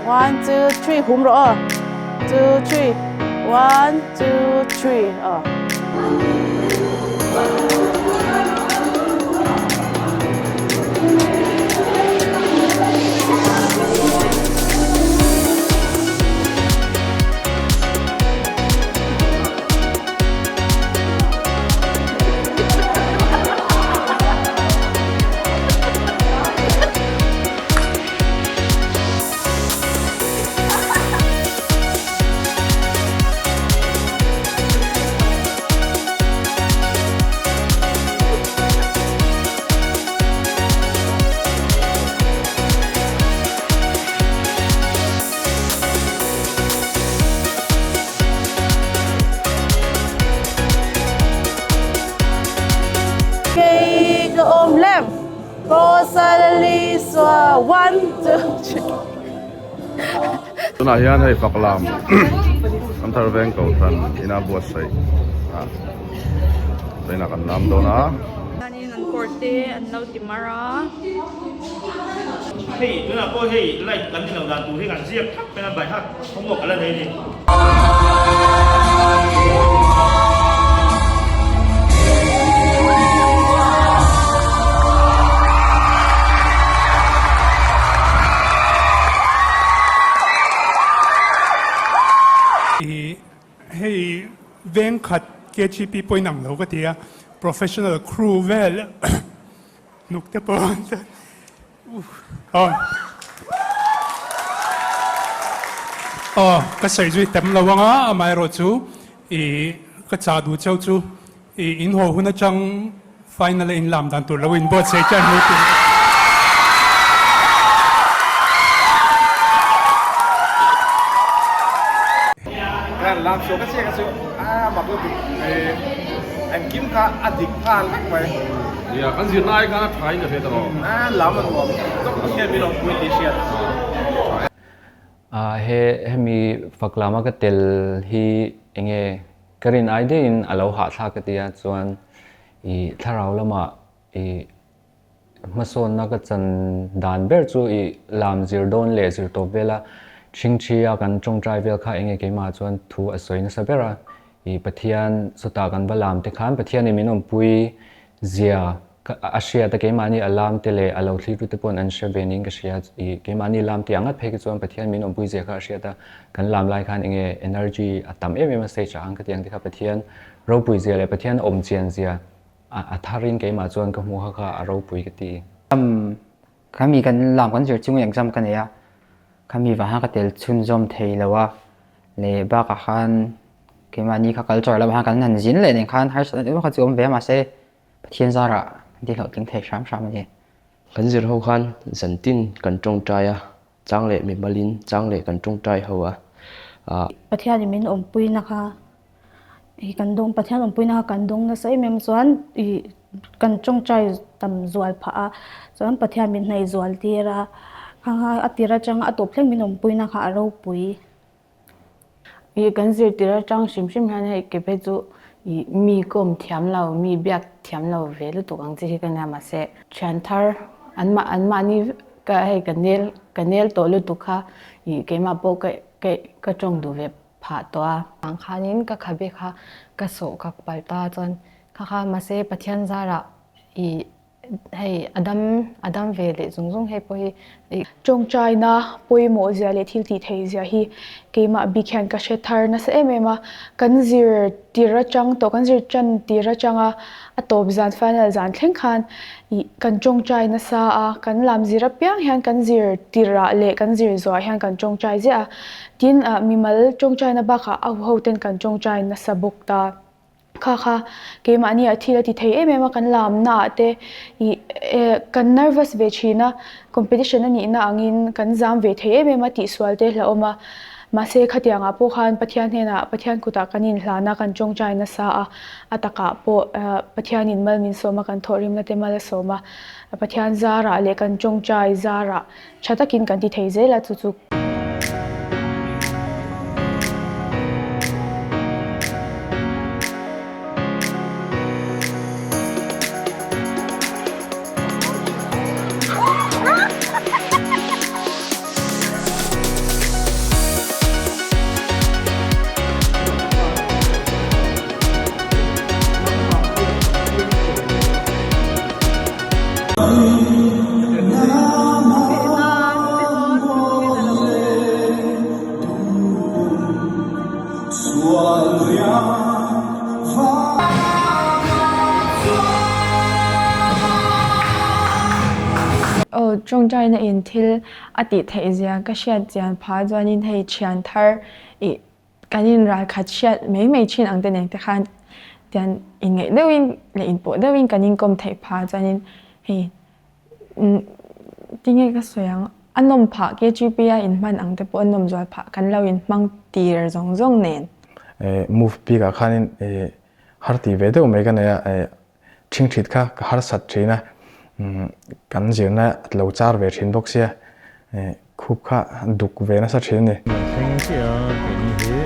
One, two, three, hum rawh aw. Two, three, one, two, three, aw. Kei ka awm lem Rosalisa one two three. Tunah hian hei Faklam Ramthar Veng Kohhran ina buatsaih ah vawiinah kan lam dawn a. Chuanin an kawr te an lo ti mar a. Hei tunah pawh hei light kan ni lo dan tur hi kan ziak thak mai a by heart homework a la nei a ni. I hei veng khat KGP pawhin ang lo ka ti a, professional crew vel hnuk te pawh Aw. Aw, ka sawi zui tam lo ang a, amaherawhchu i ka chah duh cheu chu i in haw hun atang final a in lam dan tur lo in buatsaih chiah hnu tih. Kan lam suak a chiah kha chu a mak lutuk engkim kha a dik nghal vek mai. Nia kan zirna ai khan a tha in a hre ta lo. A lam a nuam tawp hian min awmpui tih hriat. A he hemi fak lama ka tel hi enge ka rin ai deuhin a lo hahthlak ka tia chuan i thlarau lamah i Hmasawnna ka chan dan ber chu i lam zir dawn leh zir tawp vela ṭhingṭhi a kan ṭawngṭai vel kha enge keimah chuan thu a sawi nasa ber a, i Pathian chutah kan va lam te khan Pathianin min awmpui zia a hriat a keimahni a lam te leh a lo thlir tu te pawn an hre ve niin ka hria i keimahni lam tih ang ngat phei khi chuan Pathian min awmpui zia kha a hriat a, kan lam lai khan enge energy a tam em em a stage ah khan ka ti ang te kha Pathian ropui zia leh Pathian awm chian zia A tharin keimah chuan ka hmuh kha kha a ropui ka ti. Khami kan lam kan zir chungin exam ka nei a, khami vang khan ka tel chhunzawm thei lo a, leh bakah khan keimahni kha culture lamah khan kan han zin leh nen khan harsatna deuh kha chu awm ve a mahse Pathian zarah kan ti hlawhtling thei hram hram a ni. Kan zir ho khan zantin kan tawngtai a, chang leh mimalin chang leh kan tawngtai ho a. Pathianin min awmpuina kha I kan dawng Pathian awmpuina kha kan dawng nasa em em chuan i kan tawngtai tam zual phah a chuan Pathian min hnaih zual tir a khang a tir atang a tawp thleng min awmpuina kha a ropui. I kan zirtir atang hrim hrim hian hei ke phei chu i mi kawm thiam lo mi biak thiam lo ve lutuk ang chi hi ka nia mahse thian thar an mah an mahni ka hei ka nel ka nel tawh lutuk kha i keimah pawh ka ka tawng duh ve phah tawh a. Ang khanin ka khabe kha ka sawh kak palh ta chuan kha kha mahse Pathian zarah i hei a dam a dam ve leh zung zung hei pawh hi i. Tawngtaina pawimawh zia leh thil tih theih zia hi keimah bik hian ka hre thar nasa em em a, kan zir tir atang tawh kan zir tan tir atanga a tawp zan final zan thleng khan ih kan tawngtai nasa a, kan lam zir apiang hian kan zir tirah leh kan zir zuah hian kan tawngtai ziah a, Tin, mimal tawngtaina bakah a huho ten kan tawngtai nasa bawk ta. Kha kha keimahni ah thil a ti thei em em a, kan lamna ah te ih kan nervous ve thin a, competition a nihna angin kan zam ve thei em em a tihsual te hlauhawm a. Mahse khatiang ah pawh khan Pathian hnenah Pathian kutah kan inhlan a, kan tawngtai nasa a, a takah pawh Pathianin mal min sawm a, kan thawhrimna te mal a sawm a, Pathian zarah leh kan tawngtai zarah Tha takin kan ti thei zel a chu chu. Tawngtaina in thil a tih theih zia ka hriat chian phah chuanin hei thian thar ih kan in ral khat hriat mai mai thin ang te nen te khan tian inngaih deuhin leh inpawh deuhin kan inkawm theih phah chuanin hei tinge ka sawi ang a nawm phah KGP a inhman ang te pawh a nawm zual phah kan lo inhmang tir zawng zawng nen. Move bikah khanin har tih ve deuh mai ka nei a. Ṭhingṭhit kha ka harsat ṭhin a, kan zirna lo char ve ṭhin bawk sia, khup kha duk ve nasa ṭhin a ni. Thleng chiah a keini hi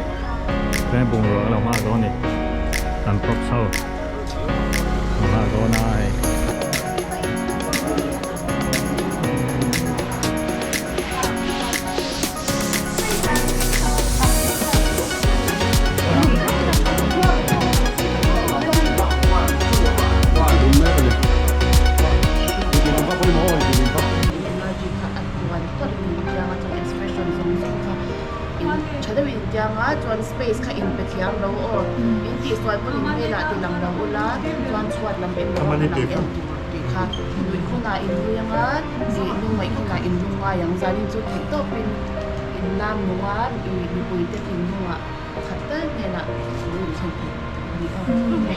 tlem bungrua ka lo nghak dawn a ni, kan props ho ka nghak dawn a hei. Theih tawpin in lam nung a, i mipuite thinlungah pakhat tal hnenah thu in thlen theih a ni a.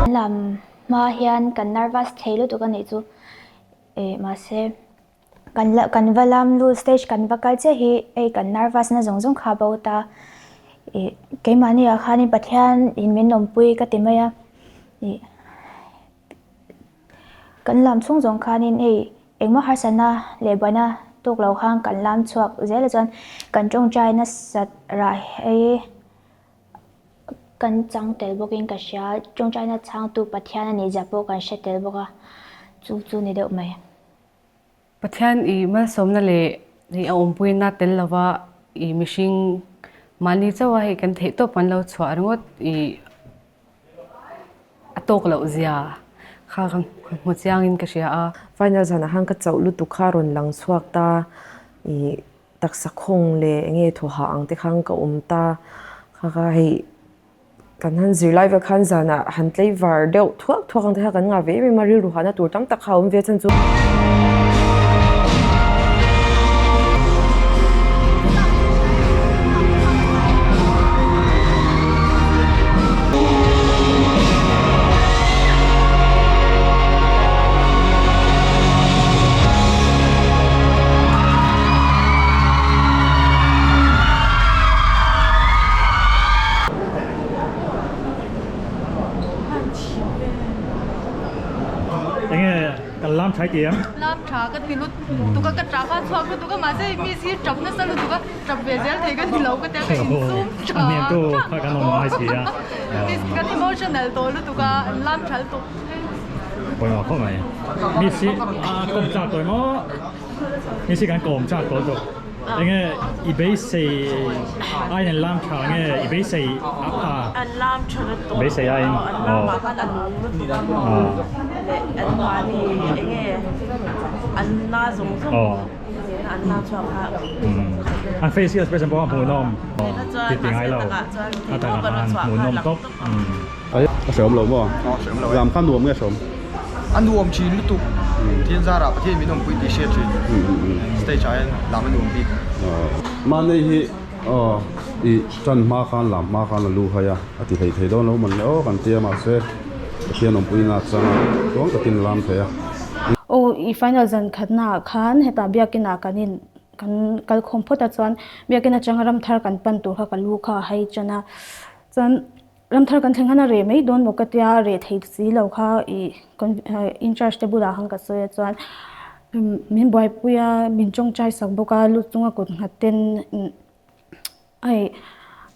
Lam hma hian kan nervous thei lutuk a nih chu eh mahse kan la kan va lam lut stage kan va kal chiah hi hei kan nervous na zawng zawng kha a bo ta ih keimahni ah khanin Pathian in min awmpui ka ti mai a ih. Kan lam chhung zawng khanin hei engmaw harsatna leh buaina tawk lo khan kan lam chhuak zel a chuan kan tawngtai nasat rah hei kan chang tel bawkin ka hria tawngtaina chhangtu Pathian a nih zia pawh kan hre tel bawk a chu chu ni deuh mai. Pathian i malsawmna leh i a awmpuina tel lova i mihring mahni chauha hei kan theih tawp kan lo chhuah ringawt i a tawk loh zia kha ka hmu chiangin ka hria a. Final zanah khan ka chauh lutuk kha rawn lang chhuak ta i taksa khawng leh enge thawhah ang te khan ka awm ta kha kha hei Kan han zirlai vel khan zanah han tlei var deuh thuak thuak ang te kha kan ngah ve em em a, rilru hahna tur tam tak kha a awm ve a chan chu. Enge kan lam thai ti em? Lam tha ka ti lut tuk a ka tah kha chhuak lutuk a mahse mi si tap nasa lutuk a tap ve zel thei ka ni lo ka tia ka insum tha A hnem tu kha kan awm ngai si a. Kan emotional tawh lutuk a lam thal tuk. Pawimawh khawp mai. Mi si a kawm chak tawh emaw mi si kan kawm chak tawh lutuk. Enge i beisei aiin an lam tha nge i beisei a pha? An lam tha lutuk. Beisei aiin. An lamah khan a nung lutuk a maw leh an mahni enge an na zawng zawng an lam chhuak kha. An facial expression pawh a hmuhnawm. Ti ti ngai lo. A takah khan hmuhnawm tawp. A hreawm lo maw? Lam kha nuam nge hreawm? A nuam thin lutuk. Pathian zarah Pathian min awmpui tih hriat thin. Stage ah hian lam a nuam bik. Mahni hi aw i tan hma khan lam hma khan a lu hai a, a ti hlei thei dawn lo man le aw kan tia mahse Pathian awmpui na changa chuang takin lam thei a. Aw i final zan khatna ah khan hetah biakin ah kan in kan kal khawm phawt a chuan biakin atanga ramthar kan pan tur kha ka lu kha a hai tan a chuan Ramthar kan thleng khan a reh mai dawn maw ka tia a reh thei si lo kha ih in charge te bulah khan ka sawi a chuan min buaipui a min tawngtai sak bawk a lut chunga kut nghat ten hei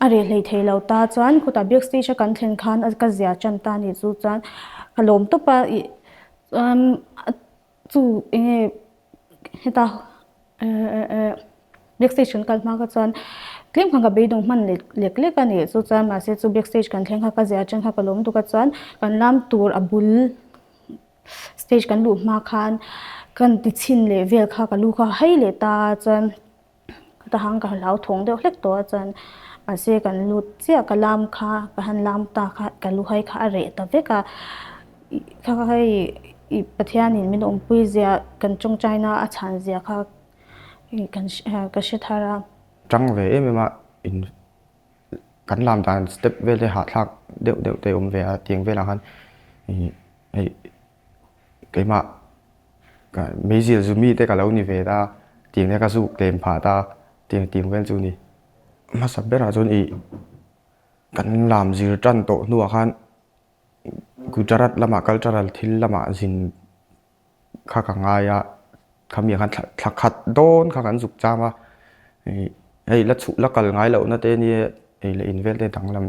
a reh hlei thei lo ta chuan khutah biak stage a kan thlen khan ka zia tan ta a nih chu chuan ka lawm tawp a ih chuan chu eng nge heta back stage kan kal hma kha chuan. Tlem khan ka beidawng hman lek lek lek a ni. Chu chuan mahse chu back stage kan thleng kha ka zia atang kha ka lawm tuk a chuan kan lam tur a bul stage kan luh hma khan kan ti chhin leh vel kha ka lu kha hai leh ta a chuan ka hang ka hlau thawng deuh hlek tawh a chuan mahse kan lut chiah ka lam kha ka han lam ta kha ka lu hai kha a reh ta vek a kha kha hei ih Pathianin min awmpui zia kan tawngtaina a chhan zia kha kan ka hre thar a. Tang ve em em a in kan lam dan step vel te hahthlak deuh deuh te awm ve a tiang velah khan ih hei keimah ka meizil zu mi te ka lo ni ve ta tiang te ka zuk tlem phah ta tiang tiang vel chu a ni. Hmasa berah chuan ih kan lam zir tan tawh hnuah khan Gujarat lamah cultural thil lamah zin kha ka ngai a khami ah khan thla khat dawn kha kan zuk cham a ih hei la chhuh la kal ngai lohna te nia ei leh in vel te danglam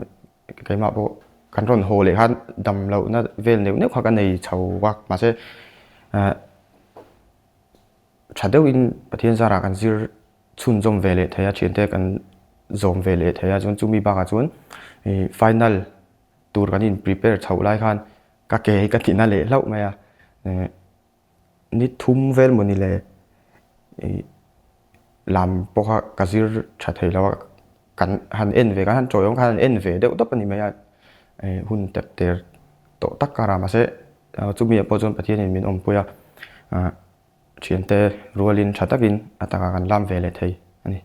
keimah pawh kan rawn haw leh khan dam lohna vel neuh neuh kha ka nei chho a mahse ah tha deuhin Pathian zarah kan zir chhunzawm ve leh thei a thiante kan zawm ve leh thei a chuan chumi bakah chuan ih final tur kan in prepare chhoh lai khan ka ke hi ka tina leh hlauh mai a eh ni thum vel maw ni le ih lam pawh kha ka zir tha thei lo a kan han en ve kan han chawi awm khan han en ve deuh tawp a ni mai a eh hun tep ter tawh tak kar a mahse chumi ah pawh chuan Pathianin min awmpui a ah thiante rualin tha takin a takah kan lam ve leh thei a ni.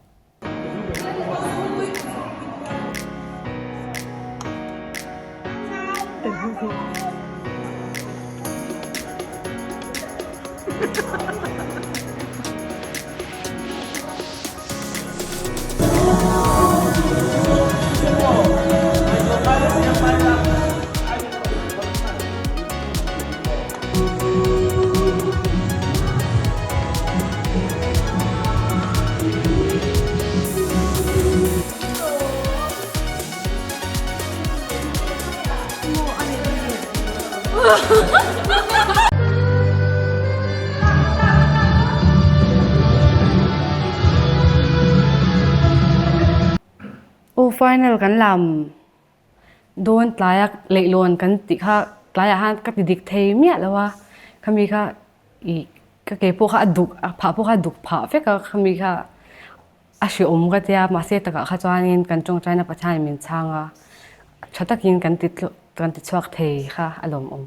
Aw final kan lam Dawn tlaia leihlawn kan tih kha tlaiah khan ka ti dik thei miah lo a, khami kha ih ka ke pawh kha a duk a phah pawh kha a duk phah vek a, khami kha a hrehawm ka tia mahse takah kha chuanin kan tawngtaina Pathianin min chhang a, tha takin kan ti kan ti chhuak thei kha a lawmawm.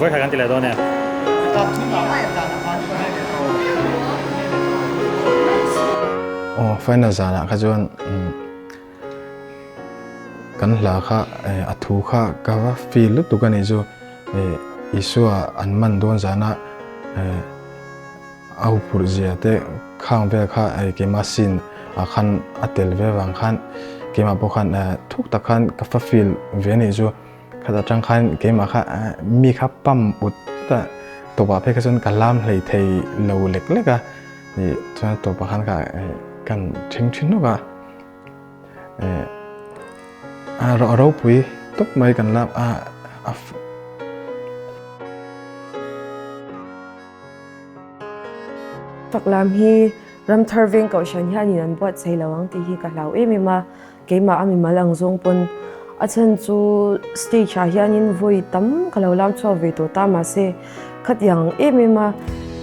Vawi khat kan ti leh dawn em? Aw final zanah kha chuan kan hla kha a thu kha ka va feel lutuk a nih chu Isua an man dawn zana a huphurh zia te khang vel kha keimah scene ah khan a tel ve vang khan keimah pawh khan thuk tak khan ka fa feel ve a nih chu. Khat atang khan keimah kha mi kha pump ut ut a tawpah phei kha chuan ka lam hlei thei lo lek lek a ih chuan tawpah khan ka kan then thin nawk a eh a ropui tawp mai kan lam a a. Fak lam hi Ramthar veng kohhran hianin an buatsaih lo ang tih hi ka hlau em em a. Keimah a mimal ang zawng pawn a chhan chu stage ah hianin vawi tam ka lo lam chhuak ve tawh ta mahse khatiang em em a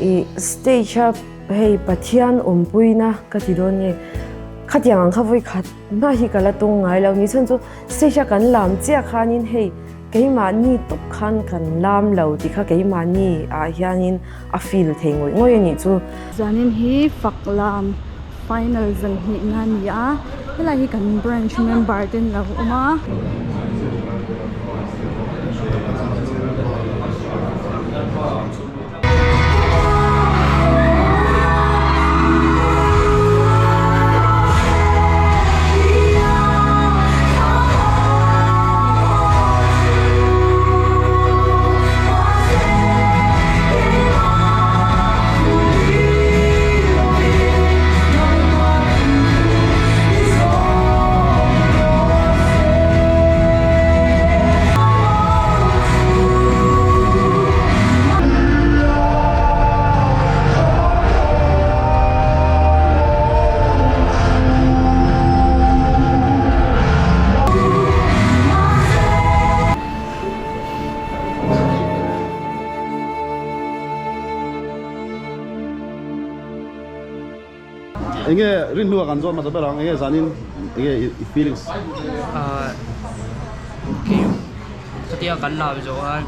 ih stage a hei Pathian awmpuina ka ti dawn nge khatiang ang kha vawi khat hma hi ka la tawng ngai lo ni chhan chu stage a kan lam chiah khanin hei keimahni tawp khan kan lam lo tih kha keimahni ah hianin a feel thei ngawih ngawih a nih chu. Zanin hi fak lam final zan hnihna a ni a helai hi kan branch member te an lo awm a. Enge rinhlua kan zawt hmasa ber ang, enge zanin enge i feelings? Ah khi khatia kan lam zawh khan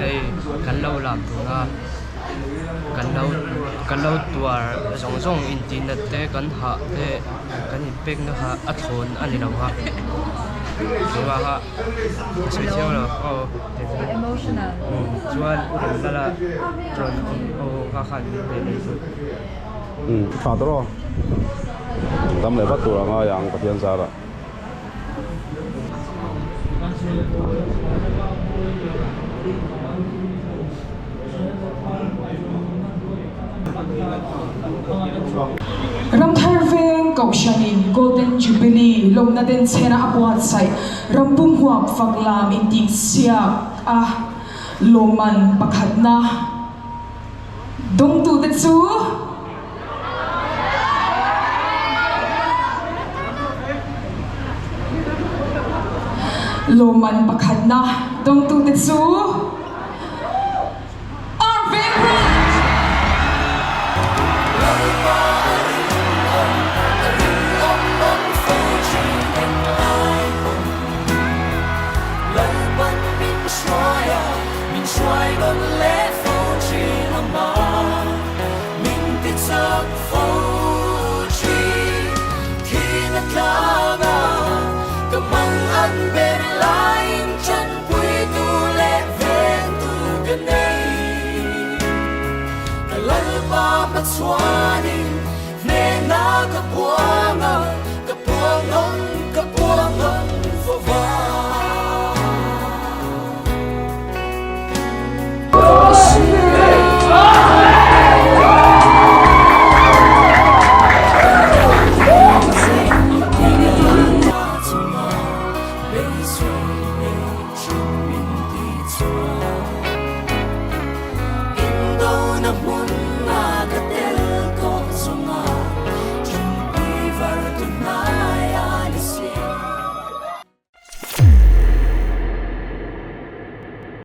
hei kan lo lam tur a kan lo kan lo tuar zawng zawng intihnat te kan hah te kan inpekna kha a thlawn a ni lo a keimah kha ka sawi chiang lo aw chuan lala rawn awm ho kha khan min pe leh chu. Umm tha ta rawh. Dam leh vat tur a ngai ang Pathian zarah. Ramthar Veng Kohhranin Golden Jubilee lawmna denchhena a buatsaih rampum huap fak lam intihsiak a lawmman pakhatna dawngtute chu. Lawmman pakhatna dawngtute chu.